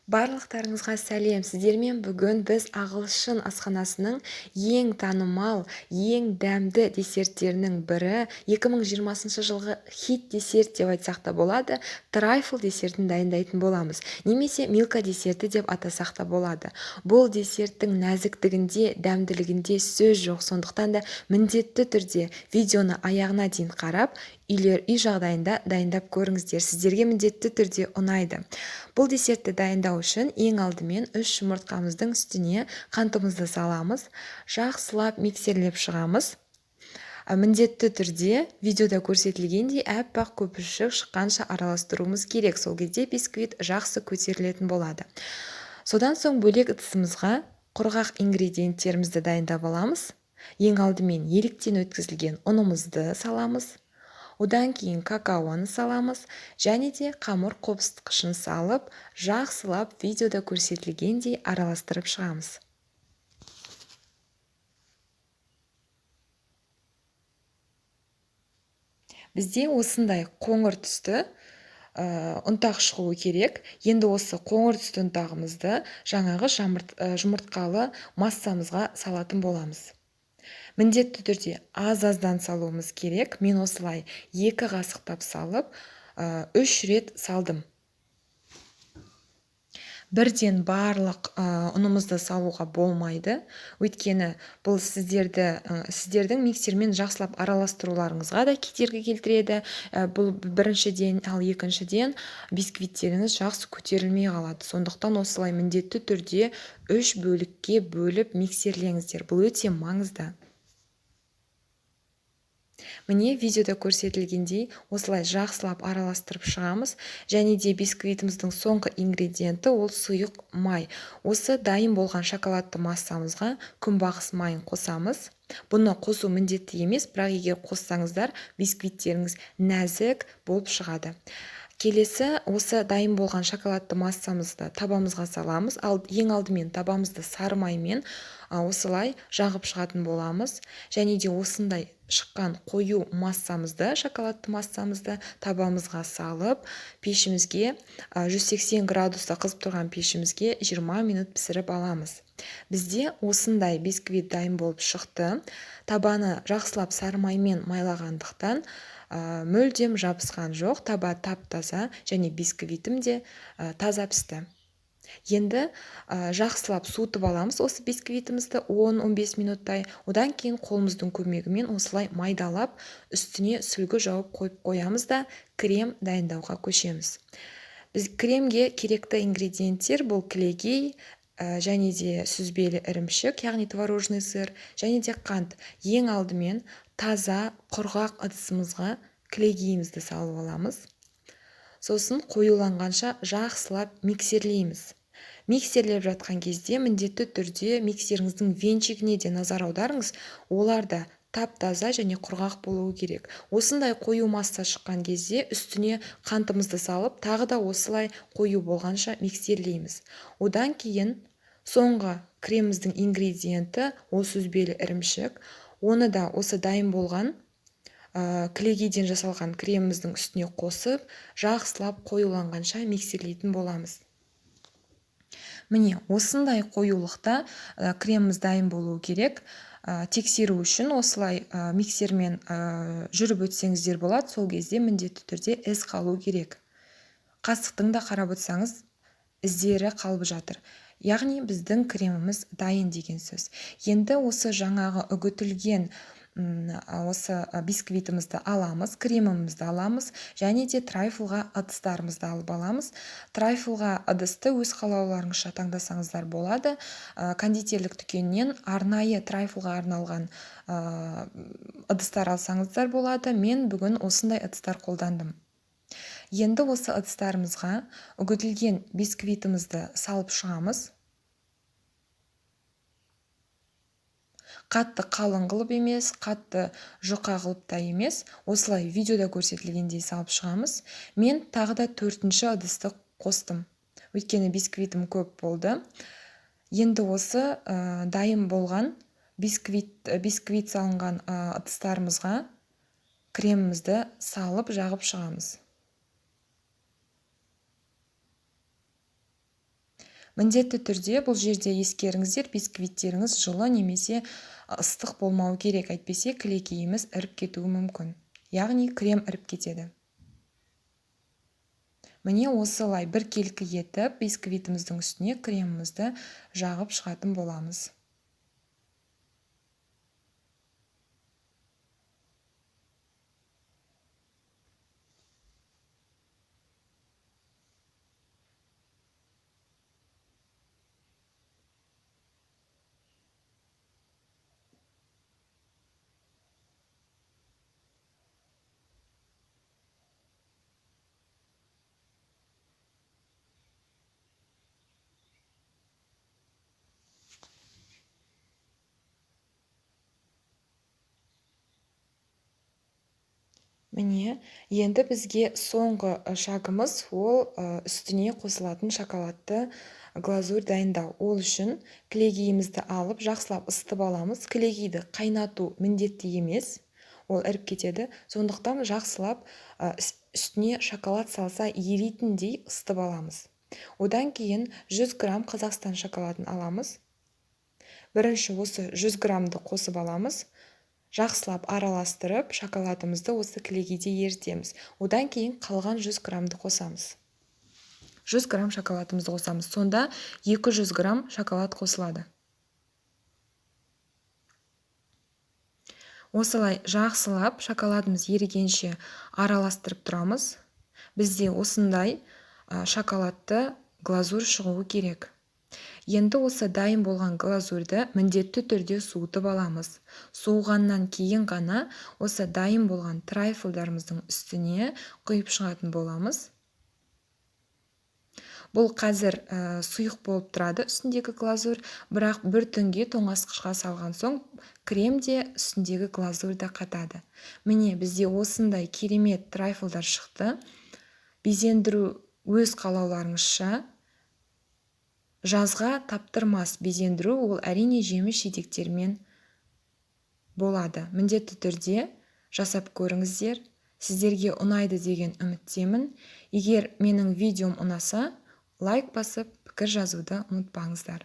Барлықтарыңызға сәлем! Сіздермен бүгін біз ағылшын асханасының ең танымал, ең дәмді десерттерінің бірі, 2020 жылғы хит десерт деп айтсақ та болады, трайфл десертін дайындайтын боламыз. Немесе милка десерті деп атасақ та болады. Бұл десерттің нәзіктігінде, дәмділігінде сөз жоқ, сондықтан да міндетті түрде видеоны аяғына дейін қарап, үйлер үй жағдайында дайындап көріңіздер, сіздерге міндетті түрде ұнайды. Бұл десертті дайындау үшін ең алдымен 3 жұмыртқамыздың үстіне қантымызды саламыз, жақсылап миксерлеп шығамыз. Міндетті түрде видеода көрсетілгендей әппақ көпіршік шыққанша араластыруымыз керек, сол кезде бисквит жақсы көтерілетін болады. Содан соң бөлек ыдысымызға құрғақ ингредиенттерімізді дайындап аламыз. Ең алдымен еліктен өткізілген ұнымызды саламыз. Одан кейін какаоны саламыз және де қамыр қопсытқышын салып, жақсылап видеода көрсетілгендей араластырып шығамыз. Бізде осындай қоңыр түсті ұнтақ шығуы керек. Енді осы қоңыр түсті ұнтағымызды жаңағы жұмыртқалы массамызға салатын боламыз. Міндетті түрде аз-аздан салуымыз керек. Мен осылай 2 қасықтап салып, 3 рет салдым. Бірден барлық ұнымызды салуға болмайды. Өйткені бұл сіздердің миксермен жақсылап араластыруларыңызға да кедергі келтіреді. Бұл біріншіден, ал екіншіден бисквиттеріңіз жақсы көтерілмей қалады. Сондықтан осылай міндетті түрде 3 бөлікке бөліп миксерлеңіздер. Бұл өте маңызды. Міне видеода көрсетілгендей осылай жақсылап араластырып шығамыз. Және де бисквитіміздің соңғы ингредиенті ол сұйық май. Осы дайын болған шоколадты массамызға күнбағыс майын қосамыз. Бұны қосу міндетті емес, бірақ егер қоссаңыздар бисквиттеріңіз нәзік болып шығады. Келесі осы дайын болған шоколадты массамызды табамызға саламыз. Ал ең алдымен табамызды сары маймен осылай жағып шығатын боламыз. Және де осындай шыққан қою массамызды, шоколадты массамызды табамызға салып, пешімізге, 180 градуста қызып тұрған пешімізге 20 минут пісіріп аламыз. Бізде осындай бисквит дайын болып шықты. Табаны жақсылап сары маймен майлағандықтан, мүлдем жабысқан жоқ, таба тап-таза және бисквитім де таза пісті. Енді жақсылап суытып аламыз осы бисквитімізді 10-15 минуттай. Одан кейін қолымыздың көмегімен осылай майдалап, үстіне сүлгі жауып қойып қоямыз да крем дайындауға көшеміз. Біз кремге керекті ингредиенттер бұл кілегей, және де сүзбелі ірімшік, яғни творожный сыр, және де қант. Ең алдымен таза құрғақ ыдысымызға кілегейімізді салып аламыз. Сосын қоюланғанша жақсылап миксерлейміз. Миксерлеп жатқан кезде міндетті түрде миксеріңіздің венчигіне де назар аударыңыз, олар да тап-таза және құрғақ болуы керек. Осындай қою масса шыққан кезде үстіне қантымызды салып, тағы да осылай қою болғанша миксерлейміз. Одан кейін соңғы креміміздің ингредиенті ол сүзбелі ірімшік. Оны да осы дайын болған, кілегейден жасалған креміміздің үстіне қосып, жақсылап қоюланғанша миксерлейтін боламыз. Міне, осындай қоюлықта креміміз дайын болуы керек. Тексеру үшін осылай миксермен жүріп өтсеңіздер болады, сол кезде міндетті түрде із қалу керек. Қасықтың да қарап отырсаңыз, іздері қалып жатыр. Яғни біздің креміміз дайын деген сөз. Енді осы жаңағы үгітілген, осы бисквитімізді аламыз, кремімізді аламыз және де трайфлға ыдыстарымызды алып аламыз. Трайфлға ыдысты өз қалауларыңызша таңдасаңыздар болады. Кондитерлік дүкеннен арнайы трайфлға арналған ыдыстар алсаңыздар болады. Мен бүгін осындай ыдыстар қолдандым. Енді осы ыдыстарымызға үгітілген бисквитімізді салып шығамыз. Қатты қалың қылып емес, қатты жұқа қылып та емес, осылай видеода көрсетілгендей салып шығамыз. Мен тағы да төртінші ыдысты қостым. Өйткені бисквитім көп болды. Енді осы дайын болған бисквит салынған ыдыстарымызға кремімізді салып жағып шығамыз. Міндетті түрде бұл жерде ескеріңіздер, бисквиттеріңіз жылы немесе ыстық болмауы керек, әйтпесе кілекейіміз іріп кетуі мүмкін. Яғни крем іріп кетеді. Міне осылай біркелкі етіп бисквитіміздің үстіне кремімізді жағып шығатын боламыз. Міне, енді бізге соңғы шагымыз ол үстіне қосылатын шоколадты глазурь дайындау. Ол үшін кілегейімізді алып, жақсылап ысытып аламыз. Кілегейді қайнату міндетті емес, ол іріп кетеді. Сондықтан жақсылап үстіне шоколад салса еритіндей ысытып аламыз. Одан кейін 100 грамм Қазақстан шоколадын аламыз. Бірінші осы 100 граммды қосып аламыз. Жақсылап араластырып, шоколадымызды осы кілегейде ерітеміз. Одан кейін қалған 100 граммды қосамыз. 100 грамм шоколадымызды қосамыз. Сонда 200 грамм шоколад қосылады. Осылай жақсылап шоколадымыз ерігенше араластырып тұрамыз. Бізде осындай шоколадты глазурь шығуы керек. Енді осы дайын болған глазурьді міндетті түрде суытып аламыз. Суығаннан кейін ғана осы дайын болған трайфлдарымыздың үстіне құйып шығатын боламыз. Бұл қазір сұйық болып тұрады үстіндегі глазурь, бірақ бір түнге тоңазытқышқа салған соң крем де үстіндегі глазурь да қатады. Міне, бізде осындай керемет трайфлдар шықты. Безендіру өз қалауларыңызша. Жазға таптырмас безендіру ол әрине жеміс жидектермен болады. Міндетті түрде жасап көріңіздер. Сіздерге ұнайды деген үміттемін. Егер менің видеом ұнаса, лайк басып, пікір жазуды ұмытпаңыздар.